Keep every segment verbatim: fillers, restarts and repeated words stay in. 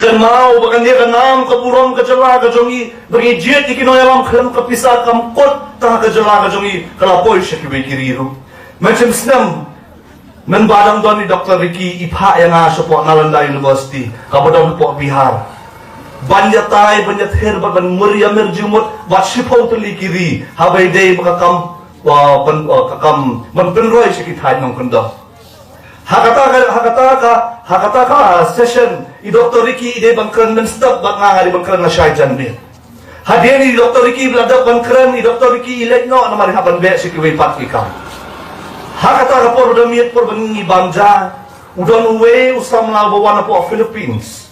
Kynmaw ba kane ka nam ka burom ka jylla ka jong i, ba ngi jied ïa ki nongïalam khlem ka pisa kam kut tang ha ka jylla ka jong i, ka la poi sha kiwei ki ri ruh. Mynshem snem, mynba dang don i Doktor Ricky, i phah ïa nga shapoh Nalanda University kaba don hapoh Bihar, ban ïatai, ban ïathir bad ban mur ïa mir jingmut bad shiphew tylli ki ri, haba ïadei bad ka kam, uh, ban, uh, ka kam ban pynroi sha ki thaiñ nongkyndong. Ha kata ka, ha kata ka, ha kata ka session, i Doktor Ricky i dei ban kren mynstep bad nga, nga dei ban kren lashai janmiet. Hadien i Doktor Ricky ba la dep ban kren, i Doktor Ricky i leit noh namar i hap ban beh sha kiwei pat ki kam. Ha kata ka por ba dang miet, por ba ngi bam ja, u don uwei u samla uba wan hapoh Philippines,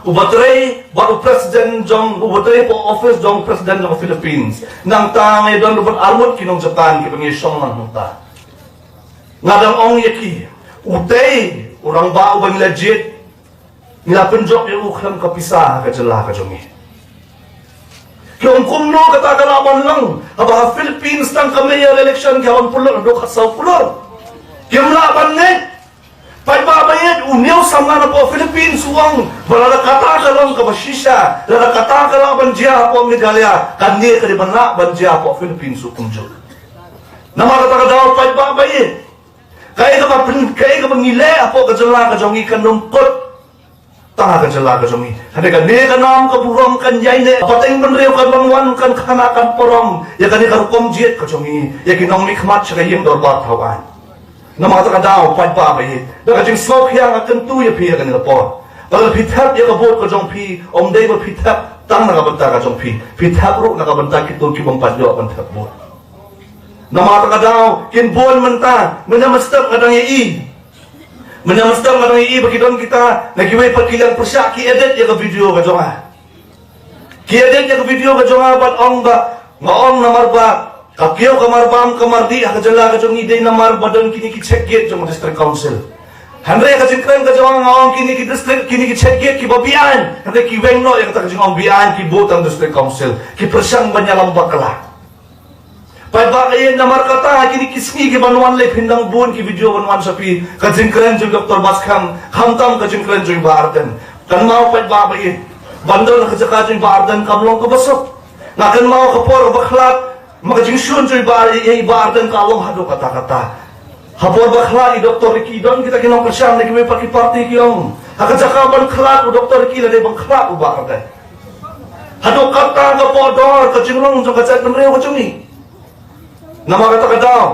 uba trei bad u president jong, uba trei hapoh office jong president jong Philippines. Nangta ngi don ruh bad arngut ki nong Japan kiba ngi shong lang hangta. Nga dang ong ïa ki, utei u rangbah uba ngi la jied, ngi la pynjop ïa u khlem ka pisa ha ka jylla ka jong ngi. Ki ong kumno kata ka lah ban long, haba ha Philippines tang ka mayor election ki hap ban pynlut haduh khatsaw klur. Kim lah ban ngeit. Paidbah ba ïeit, une u samla napoh Philippines u ong ba lada kata ka long kaba shisha, lada kata ka lah ban jia hapoh Meghalaya, kane ka dei ban lah ban jia hapoh Philippines ruh kumjuh. Namar kata ka daw, paidbah ba ïeit, kaei kaba pyn, kaei kaba ngi leh hapoh ka jylla ka jong ngi kan ym kut tang ha ka jylla ka jong ngi. Hynrei kane ka nam ka burom kan ïaineh, pateng bynriew kan ban wan, kan khana, kan parom ïa kane ka rukom jied ka jong ngi, ïa ki nongmihkhmat sha ka ïing dorbar thaw aiñ. Namar kata ka daw, paidbah ba ïeit, da ka jingsngewkhia nga kyntu ïa phi ha kane ka por, ba lada phi thep ïa ka vote ka jong phi, ym dei ba phi thep tang na ka bynta ka jong phi, phi thep ruh na ka bynta kito ki bym pat ïoh ban thep vote. Namar kata ka daw, kin bun mynta, mynne mynstep nga dang ïohi, mynne mynstep nga dang ïohi ba ki don kita na kiwei pat ki liang pyrshah ki edit ïa ka video ka jong nga. Ki edit ïa ka video ka jong nga bad ong ba nga ong namar ba ka kiew ka marbam ka mardih ha ka jylla ka jong ngi dei namar ba don kine ki check gate jong district council. Hynrei ka jingkren ka jong nga, nga ong kine ki district, kine ki check gate kiba beaiñ, hynrei ki weng noh ïa kata ka jingong beaiñ, ki bud tang district council, ki pyrshang ban ïalam bakla. Paidbah ba ïeit, namar kata ha kine ki sngi kiban wan lei phin dang bun ki video ban wan sha phi, ka jingkren jong Doktor Batskhem, khamtam ka jingkren jong i Bah Ardent. Kynmaw paidbah ba ïeit, ban don ha ka jaka jong i Bah Ardent kam long kaba suk. Nga kynmaw ka por ba khlad, ma ka jingshun jong i Bah, i, i Bah Ardent ka long haduh katta katta. Ha por ba khlad i Doktor Ricky, don kita ki nongkyrshan na kiwei pat ki party ki ong, ha ka jaka ban khlad u Doktor Ricky la dei ban khlad u Bah Ardent. Haduh katta ka pohdor ka jinglong jong ka jaitbynriew ka jong ngi. Namar kata ka daw,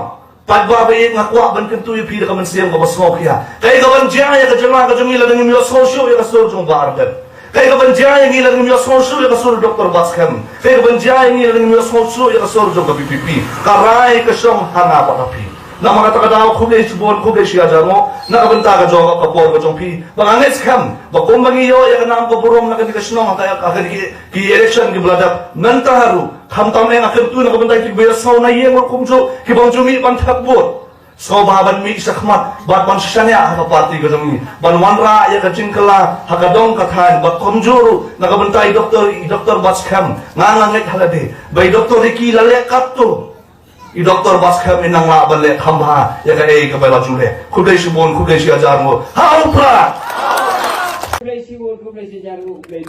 paidbah ba ïeit, nga kwah ban kyntu ïa phi da ka mynsiem kaba sngewkhia. Kaei kaban jia ïa ka jylla ka jong ngi lada ngim ïohsngew shuh ïa ka sur jong Bah Ardent? Kaei kaban jia ïa ngi lada ngim ïohsngew shuh ïa ka sur Doktor Batskhem? Kaei kaban jia ïa ngi lada ngim ïohsngew shuh ïa ka sur jong ka V P P? Ka rai ka shong ha nga bad ha phi. Namar kata ka daw, khublei shibun, khublei shihajar nguh na ka bynta ka jong ka por ka jong phi. Ba nga ngeit skhem ba kumba ngi ïoh ïa ka nam ka burom na kane ka shnong ha ka, ha kane ki, ki election kiba la dep, mynta haduh, khamtam eh nga kyntu na ka bynta kiba ïasngew na ïing ruh kumjuh, ki bym ju mih ban thep vote. Sngewbha ban mih shakhmat bad ban shaniah ha ka party ka jong ngi, ban wanrah ïa ka jingkylla ha ka dong ka thaiñ, bad kumjuh ruh na ka bynta i Doktor, i Doktor Batskhem. Nga, nga ngeit ha lade ba i Doktor Ricky la leh katto, i Doktor Batskhem in nang lah ban leh khambha ïa kaei kaba la ju leh. Khublei shibun, khublei shihajar nguh. Ha u Prah! Khublei shibun, khublei shihajar nguh, khublei.